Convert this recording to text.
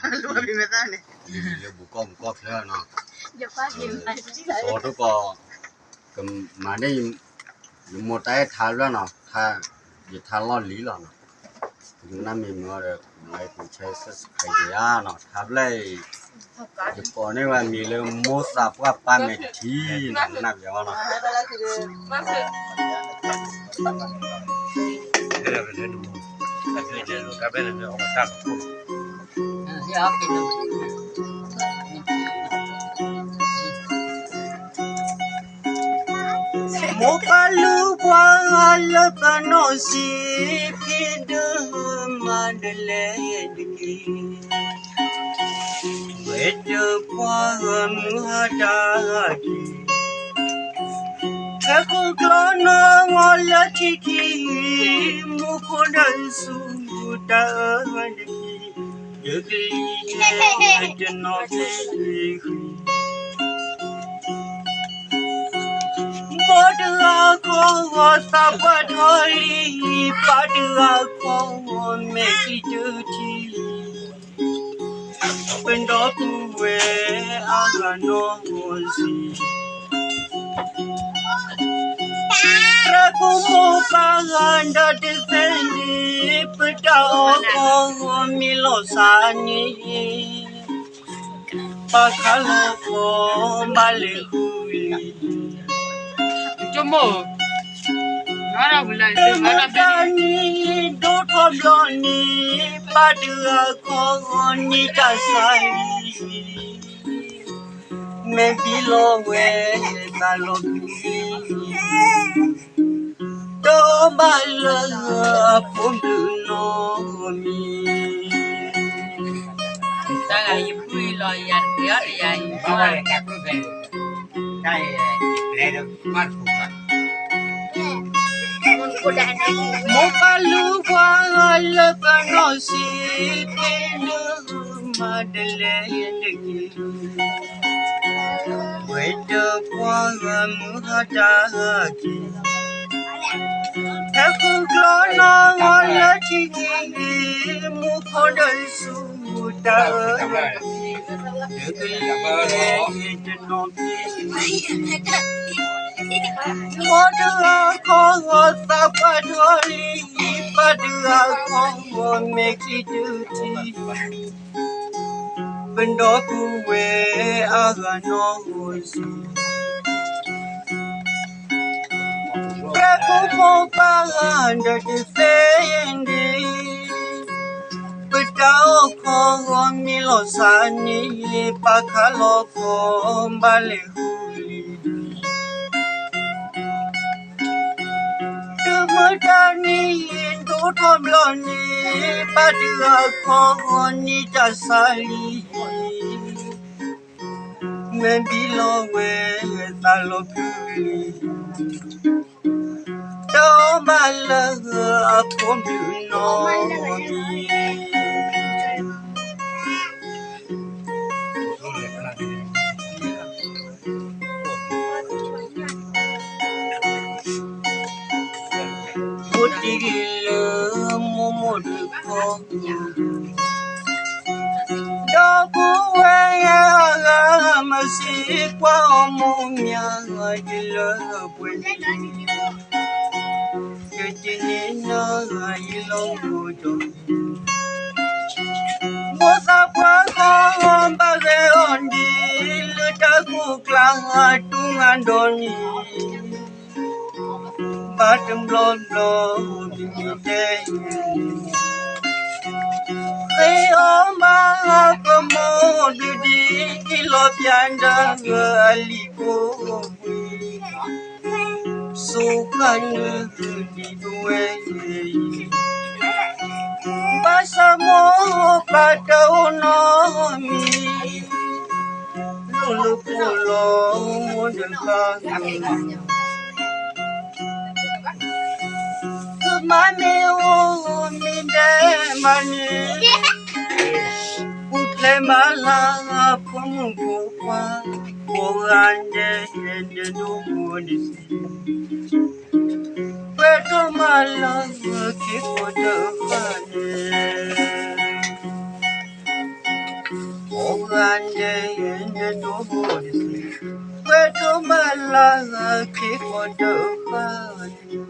မ့ၢ်သၣ်န့ၣ် လၢဘူးကီၢ်ဘူးကီၢ်ချၢနီၤ, စီၤဒိၣ်ကီး ကမၤန့ၢ် ယမိၢ်တၢ်အဲၣ်ထါဘျီနီၤ, ယထါလီၢ်လံၤလီၤနီၤ, နမ့ၢ်မၤဒီး like and share subscribe ယၤနီၤ, ထါဘျီအံၤ ယကိးန့ၢ်ဝဲမံၤလၢ မိၢ်သးပှၢ်ပၢ်မဲာ်ထံနီၤ, နၢ်ပၢၢ်နီၤ. မိၢ်ပၢ်လုၢ်ပှၤလၢပနီၢ်ဆံး ဖံဒုးမၤဒ်လဲၣ်တက့ၢ်. ဝဲၢ်တပှၢ်မုၢ်ဟါတၢ်က့ၤ ဟဲဃုကျီနီၢ်ဂီၤလၢထံခံ, မူခိၣ်ဒၢဆူတၢ်အၢတက့ၢ်, ယကလံၤဟဲတနီၤဖဲဃံ, မိၢ်တဂၤခီဂီၤသးပှၢ်ထီလံ, ပၢ်တဂၤခီဂီၤမဲာ်ချံတထံ ပဒီပုၢ်ဝဲၢ်အဂၤနီၢ်ဂီၤဆံး, သရၣ်ကိၣ်မိၢ်ပၢ်ဂၤဒီးတသ့န့ၣ်, ပတၢ်အိၣ်ခီဂီၤမ့ၢ်လီၤစၢ်န့ၣ်, ပၢ်ခးလီၤခီဘၣ်လဲၤဃုလံ တမ့ၢ်တၢ်န့ၣ် ဒိၣ်ထီၣ်ဘျီန့ၣ်, ပၢ်တဂၤခီဂီၤန့ၢ်တၢ်ဆါလံ, မဲာ်ဘံလီၤဝဲသးလီၤဘံ, တအီၣ်ဘၣ်လၢအဖိဘျုးနီတမံၤ, တၢ်ဂၤယပုၢ်လီၤယၤတပှဲၤအီၤတယၤအံၤ မိၢ်ပၢ်လုၢ်ပှၤလၢပနီၢ်ဆံး, ဖံဒုးမၤဒ်လဲၣ်တက့ၢ်. ဝဲၢ်တပှၢ်မုၢ်ဟါတၢ်က့ၤ, ဟဲဃုကျီနီၢ်ဂီၤလၢထံခံ, မူခိၣ်ဒၢဆူတၢ်အၢ ယကလံၤဟဲတနီၤဖဲ မိၢ်တဂၤခီဂီၤသးပှၢ်ထီလံ, ပၢ်တဂၤခီဂီၤမဲာ်ချံတထံ, ပဒီပုၢ်ဝဲၢ်အဂၤနီၢ်ဂီၤဆံး, သရၣ်ကိၣ်မိၢ်ပၢ်ဂၤဒီးတသ့န့ၣ်, ပတၢ်အိၣ်ခီဂီၤမ့ၢ်လီၤစၢ်န့ၣ်, ပၢ်ခးလီၤခီဘၣ်လဲၤဃုလံ တမ့ၢ်တၢ်န့ၣ် ဒိၣ်ထီၣ်ဘျီန့ၣ်, ပၢ်တဂၤခီဂီၤန့ၢ်တၢ်ဆါလံ, မဲာ်ဘံလီၤဝဲသးလီၤဘံ, တအီၣ်ဘၣ်လၢအဖိဘျုးနီတမံၤ အိၣ်တ့ၢ်လၢမိၢ်မိၢ်တခီ, ဒီပုၢ်ဝဲၢ်အဂၤ မၤစံးကွၢ်အီၤမိၢ်မၠၢ်ဂၤဒ်လၢပှဲၤန့ၣ်, ယတန့ၢ်နၢ်ဂၤယလီၤမိၢ်ဒီး မိၢ်သးပှၢ်ခီဂီၤဘၣ်ဂဲၤအီၤဒ် လၢတၢ်ကိၢ်ကျါတူၢ်ငါဒီးန့ၣ်, ဘၣ်တဘျီဘျီဒ်မ့ၢ်တဲ, ဃ့အီၣ်ဘၣ်ပမိၢ်ဒုးဒ် လီၤပၠးဒီးအလံာ်ကိးကွံာ် စူၢ်ကါနုာ်ဒ်ပဝဲအံၤ, ဘၣ်ဆၣ်မိၢ်ပၢ်တအိၣ်နီတမံၤ, လိၣ်လၢပှိၢ်လီၤမိၢ်ဒုးဃါ, ကမၤမ့ၢ်အိၣ်မ့ၢ်ဒဲးမးန့ၣ်, ပူၤဖျဲးမးလၢဖိမုၣ်ဖိခွါ, ဘိးဂၤဒဲးဒဲးဒိၣ်ဘိဒ် ပှဲၤထီၣ်မးလၢခံဖိတဖၣ်န့ၣ်, တၢ်န့ၣ်နဒိၣ်တဆံ, ပှဲၤဒိၣ်မးလၢခံကိးတဖၣ်န့ၣ်